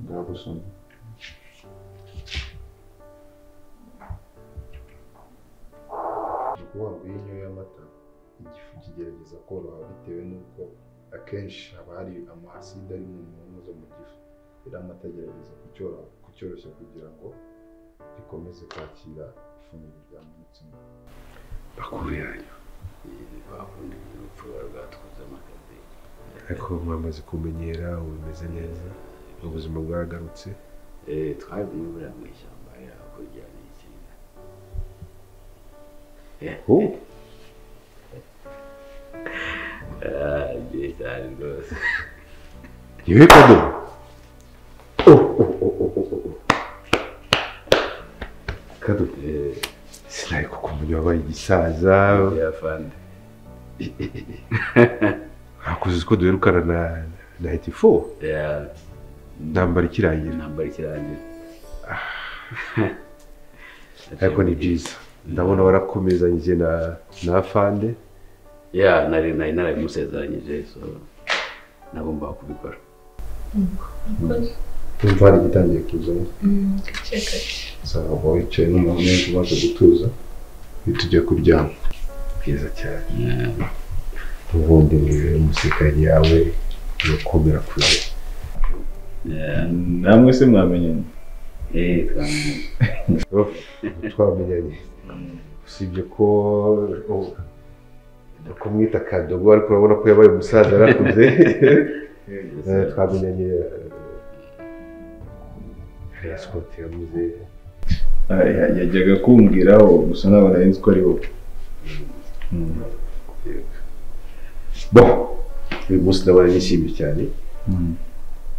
Ndagusoma. Kuvuga ngo iyo unyoye amata igifu kigerageza koroha bitewe n'uko akenshi haba hari amaside ari mu nkono zo mu gifu. Rero amata agerageza kucyoroshya kugira ngo gikomeze kwakira ifunguro ryamanutse. Bakuru yanyu ariko mwamaze kumenyera, ubu bimeze neza, ubuzima bwaragarutse. Twari kumwe buriya mu ishyamba hakurya n'ikinga. Igihe cyane rwose. Yewe kado. Kado. Sinari kukumenya wabaye igisaza. Afande. Hakuze ko duherukana na 94. Ntambara ikirangira. Ntambara ikirangira. Ariko ni byiza. Ndabona warakomezanyije na afande. Ya, nari narabimusezeranyije, so nagomba kubikora. Umva hari igitangiye kuzamo. Gake gake. Sawa, uba wicaye n'umuntu umaze gutuza, uhita ujya kuryama. Byiza cyane. Ubundi umusirikare yawe urakomera kure. Namwe se mwamenyanye? Twamenyanye. Twamenyanye. Usibye ko kumwita Kadogo ariko urabona ko yabaye umusaza yarakuze. Twamenyanye hariya Scott yamuze. Yajyaga kumbwiraho gusa ntabwo nari nzi ko ari wowe. Bon, uyu munsi ndabona nishimye cyane.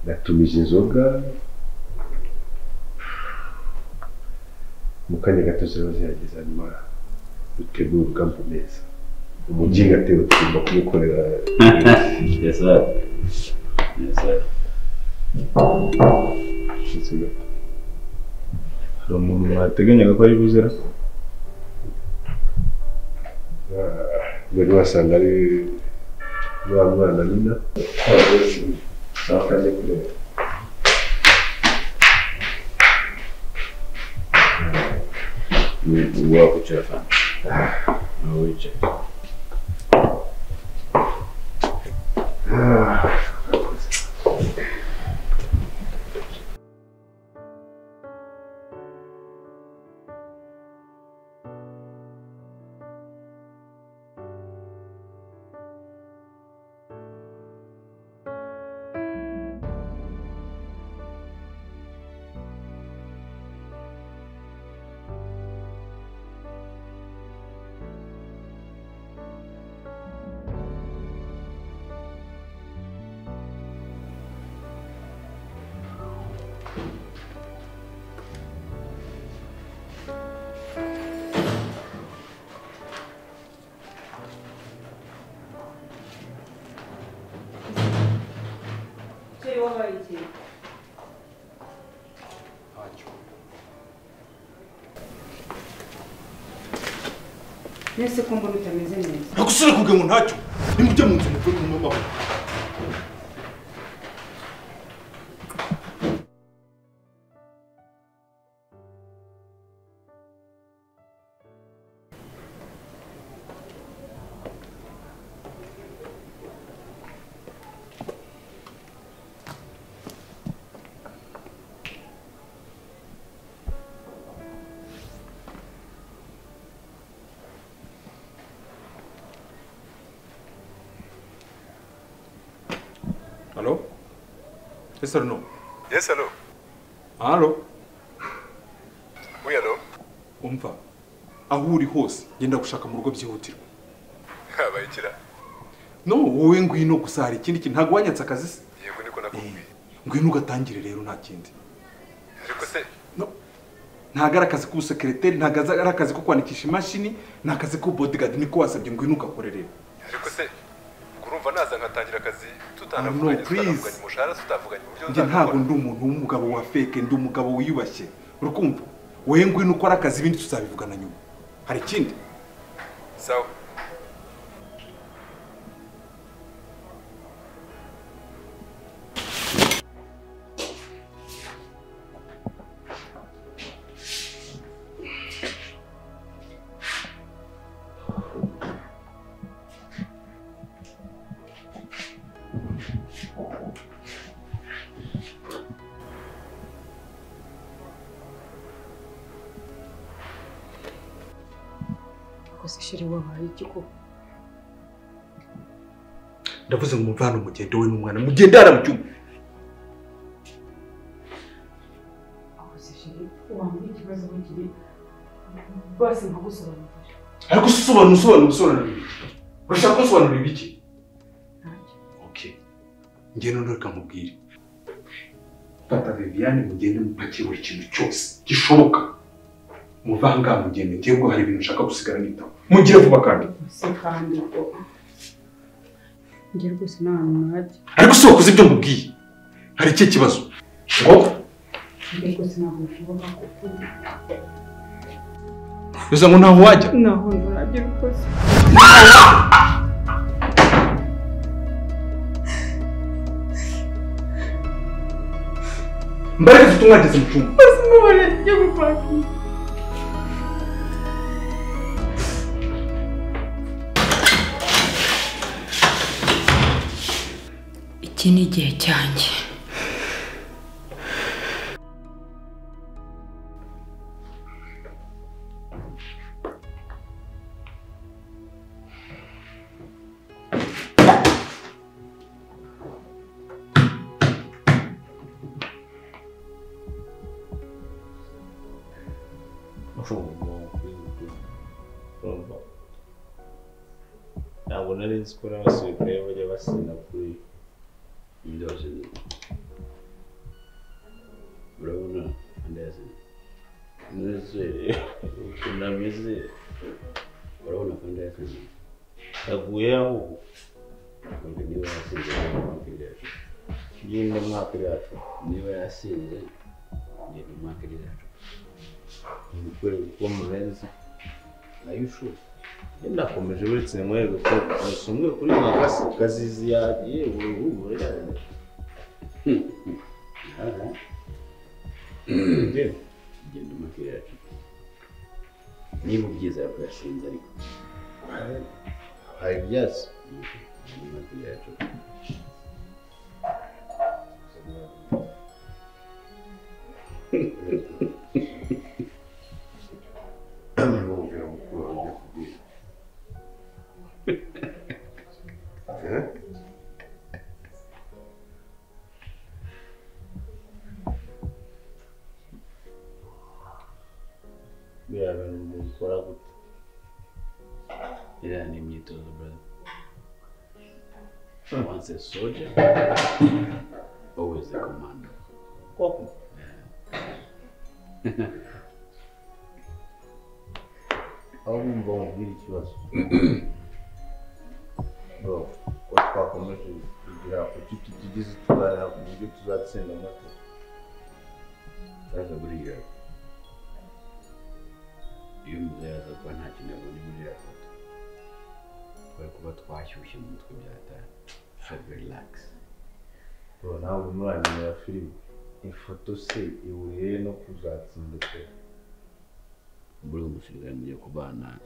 Natumije inzoga mu kanya gato ziraba zihageze, hanyuma dutegure urugamba neza. Umuginga atewe tugomba kumukorera. Yes sir. Yes sir. Hari umuntu mwateganyaga ko ari buzera? Bari wasanga ari wa mwana Nina. Sawa, kureba. Wakwicara fana. Wicaye. Nese ko mbona utameze neza. Nagusubira kubwe ngo ntacyo. Nimujye mu nzu muve mu mbaho. Allô? Yes or no? Yes, allô? Allô? Oui, allô? Umva, aho uri hose genda gushaka mu rugo byihutirwa. Habaye ikira? No, wowe ngwino gusa hari ikindi kintu ntabwo wanyatse akazi se? Yego niko nakubwiye. Ngwino ugatangire rero nta kindi. Ariko se? No. Ntabwo ari akazi k'ubusekereteri, ntabwo ari akazi ko kwandikisha imashini, ni akazi k'ubodyguard niko wasabye ngwino ugakore rero. Ariko se urumva naza nkatangira akazi tutanavuganye tutanavuganye umushahara tutavuganye uburyo nzabikora. Ntabwo ndi umuntu w'umugabo wa fake, ndi umugabo wiyubashye. Urukumva? Wowe ngwino ukora akazi ibindi tuzabivugana nyuma. Hari ikindi? Sawa. Ariko se chéri wabaye iki koko? Ndavuze ngo muvane umugendo we n'umwana mugende hara mu cyumba. Ariko se chéri wambwiye ikibazo aho kiri basi nkagusobanurira. Ariko se usobanura ibiki? Urashaka kunsobanurira ibiki? Ntacyo. Okay. Njye none reka nkubwire. Fata Viviane mugende mupakire buri kintu cyose gishoboka. Muvanga mugende ngiye ubwo hari ibintu nshaka gusigara nitaho. Mugire vuba kandi. Se kandi ko njye rwose nta hantu najya. Ariko si wakoze ibyo nkubwiye. Hari ikihe kibazo? Ngo Njye rwose ntabwo bishoboka kuko biza ngo ntaho wajya. Ntaho najya rwose. Mbaraga zifite umwageze mu cyumba. Basi mubare njye gupakinga. Iki ni igihe cyanjye. Ntabwo nari nzi ko n'abasirikare bajya basinda kuri Ndose. Urabona ndetse. Ndetse ukuntu ameze. Urabona ko ndetse. Yaguye aho. Niba yasinze nyine mwaka yacu. Niba yasinze ngende mwaka yacu. Ndikwereka uko murenze. Ayushu. Ndakomeje uretse mwereke ko usumwe kuri mwakasi kazizi yagiye ubu yagiye. Genda mwaka yacu. Niba ubyizera ko yasinze ariko. Hari ibyatsi. Mwaka yacu. Biriya bintu mubikora gute? Iriya ni imyitozo brother. Once a soldier, always a commander. Koko. Aho wumva wumvira ikibazo. Bro, ko twakomeje kugira kuki tutigeze tuganira ku buryo tuzatsinda amatora. Sasa buriya iyo muzehe aza kuba nta kintu yabonye muri iriya foto twari kuba twashyushye mu mutwe byatari. So relax. Bro, ntabwo muramenyera filime. Ifoto se ihuriye no kuzatsinda pe. Buri umusirikare mugiye kubana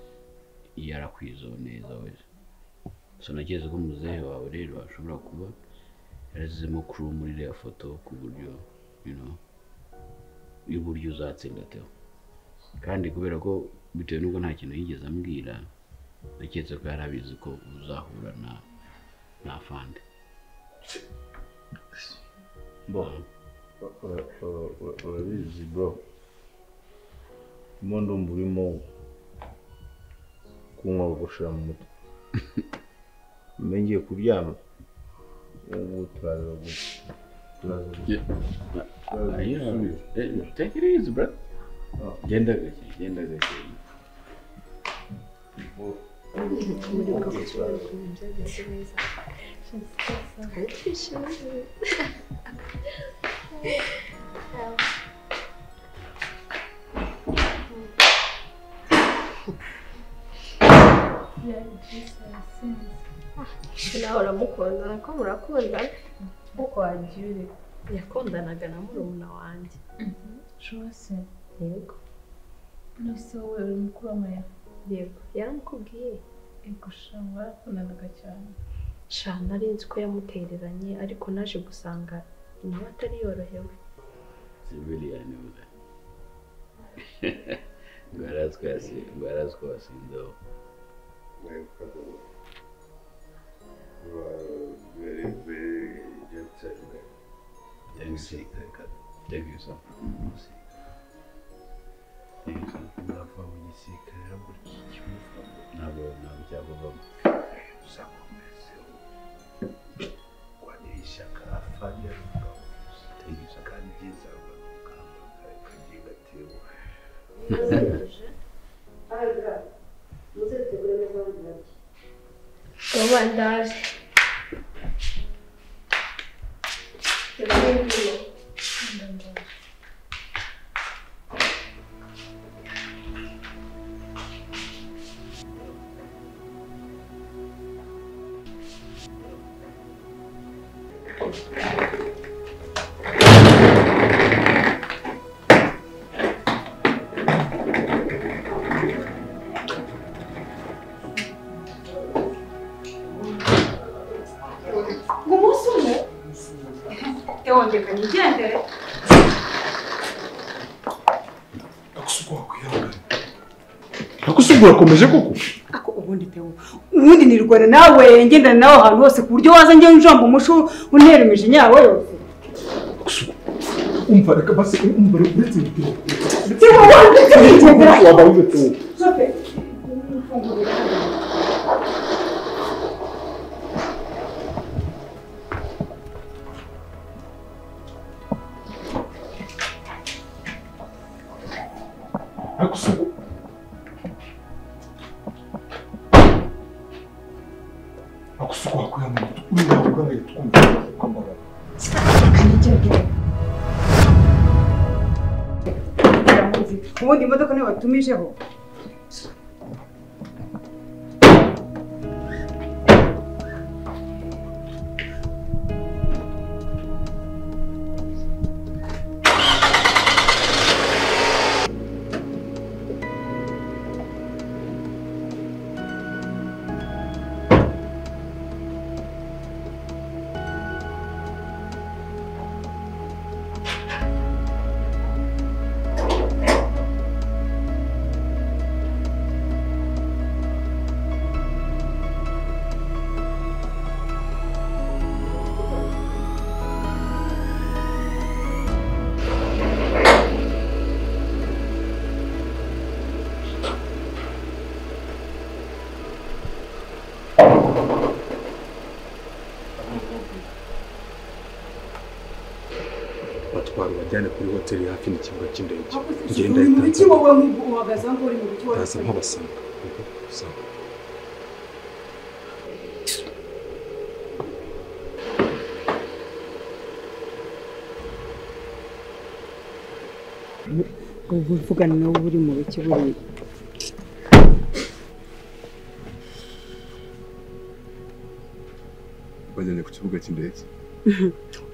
iyo arakwizeho neza wese. So naketse ko muzehe wawe rero ashobora kuba yarasizemo crew muri iriya foto ku buryo you know y'uburyo uzatsinda Theo. Kandi kubera ko bitewe n'uko nta kintu yigeze ambwira naketse ko yari abizi ko uzahura na afande. Bo, urabizi bro. Ndimo ndumva urimo kunywa ugushira mu mutwe. Mbe ngiye kuryama. Ubu turaza gusubira. Take it easy, bro. Genda gake, genda gake. Nawe uramukunda nako murakundana uko wagiye uri yakundanaga na murumuna wanjye. Shose. Yego. Nose wowe uri mukuru wa Maya? Yego, yaramukubwiye. Yego sha barakundanaga cyane. Sha nari nzi ko yamutereranye ariko naje gusanga nawe atari yorohewe. Civilian uze. Ngo yaraziko wasinzeho. My father, you are very, very gentleman. Thank you. Thank you, sir. Thank you, sir. Nava mu gisirikare ntabwo kikimuvamo. Ntabwo cyakuvamo. Uzakomeze urwanire ishyaka afande ari umugabo gusa. Thank you, sir. Kandi byiza urugamba kagiye gatewe. Mama ndaje. Urakomeje koko? Ako ubundi Theo, ubundi nirwana nawe ngendana nawe ahantu hose ku buryo waza nge njomba umushu untera imijinya yawe yose. Umva reka basi umva uretse Theo. Theo wanditse ngendera. Wabaye Theo. Sope. Ubundi imodoka niyo batumijeho. Batwara ubajyane kuri hoteli hafi n'ikibuga cy'indege. Ngenda ndaza nkabasanga. Ubu mvugana nawe uri mu biki buriya. Bajyanye ku kibuga cy'indege.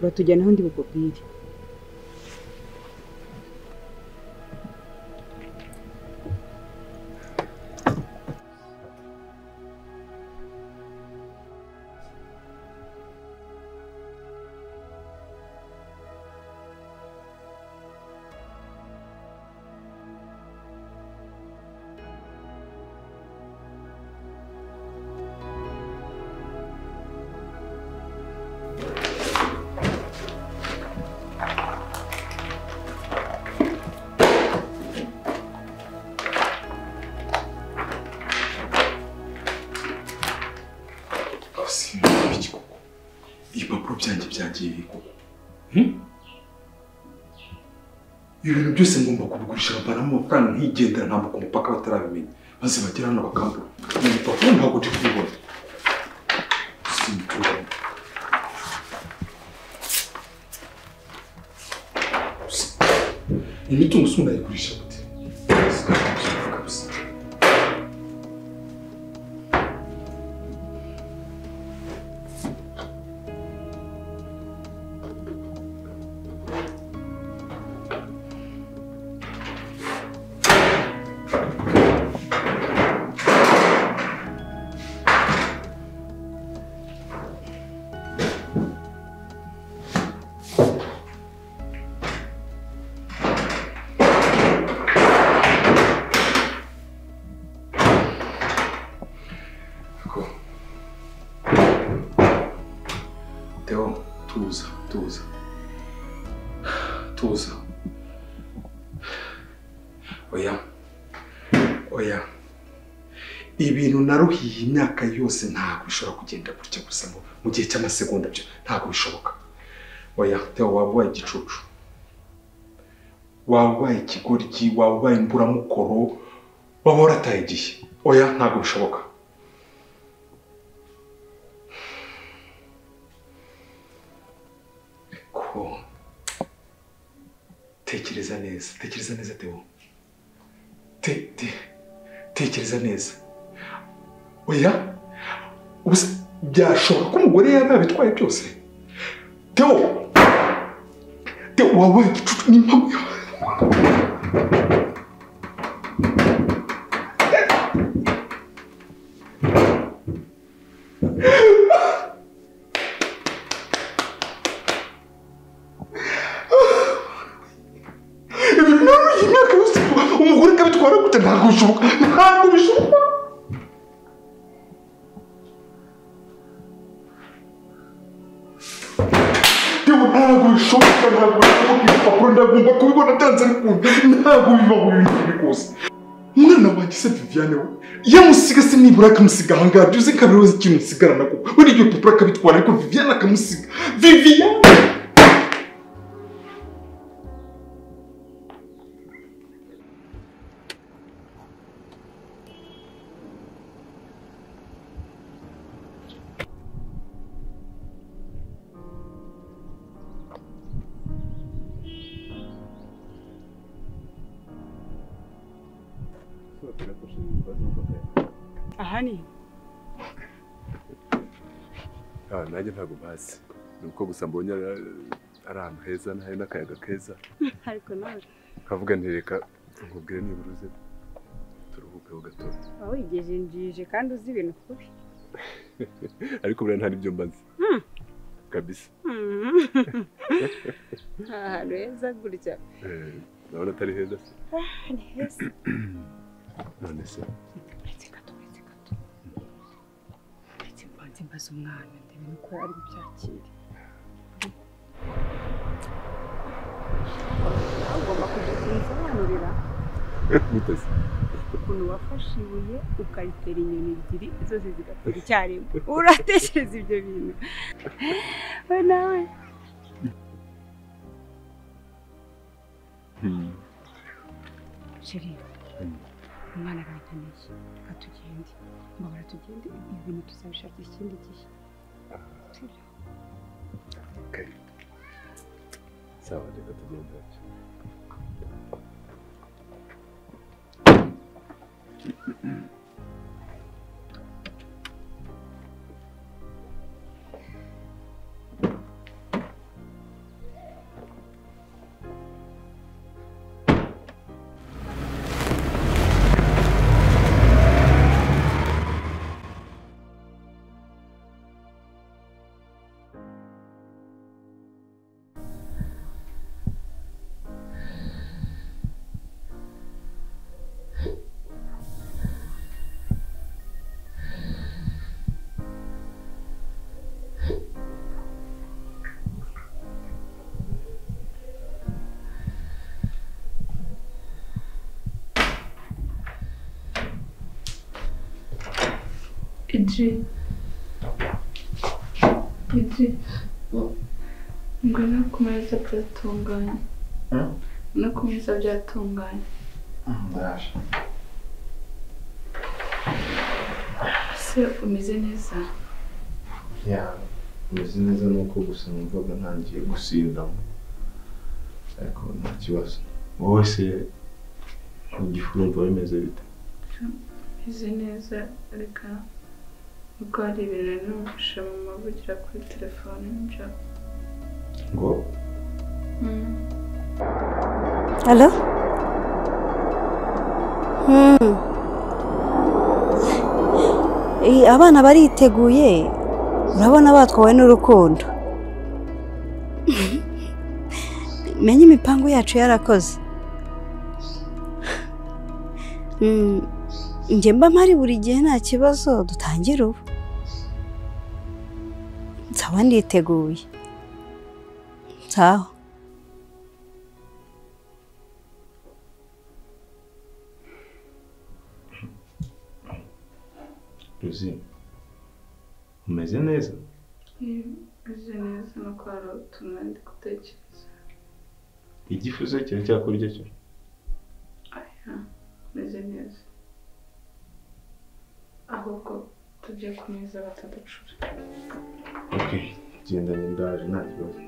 Uratujyana aho ndi bukubwire. Ibipapuro byanjye byagiye koko. Ibintu byose ngomba kubigurisha bavanamo amafaranga nkigendera ntambuka umupaka batarabimenya, maze bagera hano bakambura. Ibipapuro ntabwo ndi kubibona. Simtura. Imitungo se ndayigurisha gute? Theo, tuza, tuza. Tuza. Oya. Oya. Ibintu naruhiye imyaka yose ntabwo bishobora kugenda gutya gusa ngo mu gihe cy'amasegonda byo ntabwo bishoboka. Oya, Theo, waba ubaye igicucu. Waba ubaye ikigoryi, waba ubaye imburamukoro, waba warataye igihe. Oya, ntabwo bishoboka. Ariko tekereza neza, tekereza neza Theo. Tekereza neza. Oya, ubu byashoboka ko umugore yaba yabitwaye byose. Theo, Theo, waba ubaye igicucu n'impamvu. Umugore akabitwara gute? Ntabwo bishoboka, ntabwo bishoboka. Ntabwo bishoboka, ntabwo bishoboka. Ibipapuro ndagomba kubibona byanze bikunze. Ntabwo bibaho ibintu bikose. Umwana wanjye se Viviane we yamusiga se nibura akamusiga aha ngaha, byuze kabiri wese ikintu nsigarana koko. Wenda ibyo bipapuro akabitwara ariko Viviane akamusiga. Viviane! Aha ni nanjye ntabwo mpazi, ni uko gusa mbonye ari ahantu heza hari n'akayaga keza, ariko nawe nkavuga nti reka nkubwire nibura uze turuhukeho gato. Waba wigejeje kandi uzi ibintu kubi. Ariko buriya nta n'ibyo mbazi kabisa. Ahantu heza gutya ndabona atari heza se? Ni heza. None se uretse gato, uretse gato, uretse mbanze mbaze umwana ndebe nuko ari bubyakire. Ugomba kujya kunsobanurira gute se ukuntu wafashe ibuye ukaritera inyoni ebyiri zose zigatera icyarimwe. Uratekereza ibyo bintu we nawe? Chérie, umwana arankeneye, reka tugende. Mbabara tugende, ibi bintu tuzabishakira ikindi gihe. Sibyo? Okay. Sawa, reka tugende. Idri, Idri, ngwino ku meza byatunganye. No ku meza byatunganye. Ndaje. Se umeze neza? Ya, umeze neza nuko gusa numvaga ntangiye gusindamo. Ariko nta kibazo. Wowe se igifu urumva bimeze bite? Meze neza, reka ubwo hari ibintu numvise mama avugira kuri telefone nibyo. Ngo? Allo? Abana bariteguye, urabona batwawe n'urukundo. Menye imipango yacu yarakoze. Njye mba mpari buri gihe nta kibazo, dutangire ubu. Sawa, nditeguye. Sawa. Lucy, umeze neza? Meze neza, nuko hari utuntu ndi gutekereza. Igifu se kiracyakurya cyo? Aya, meze neza. Ahubwo tujye ku meza bataducura. Okay, genda ndaje nta kibazo.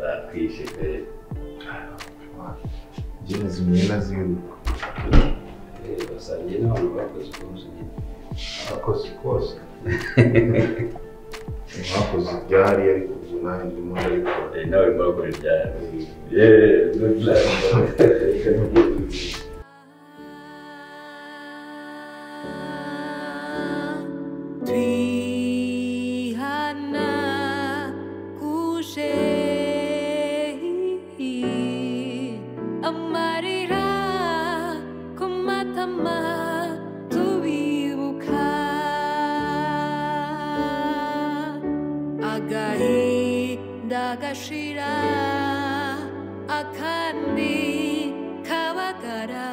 Bakwishe pe. Jene zimwe ziruka. Basangiye n'abantu bakoze kose nyine. Bakoze kose. Bakoze ibyari ariko ubu nanjye ndimo ndabikora. Nawe urimo urakora ibyari. Yeah, good luck. Amarira kumatama tubibuka agahinda gashira akandi kabagara.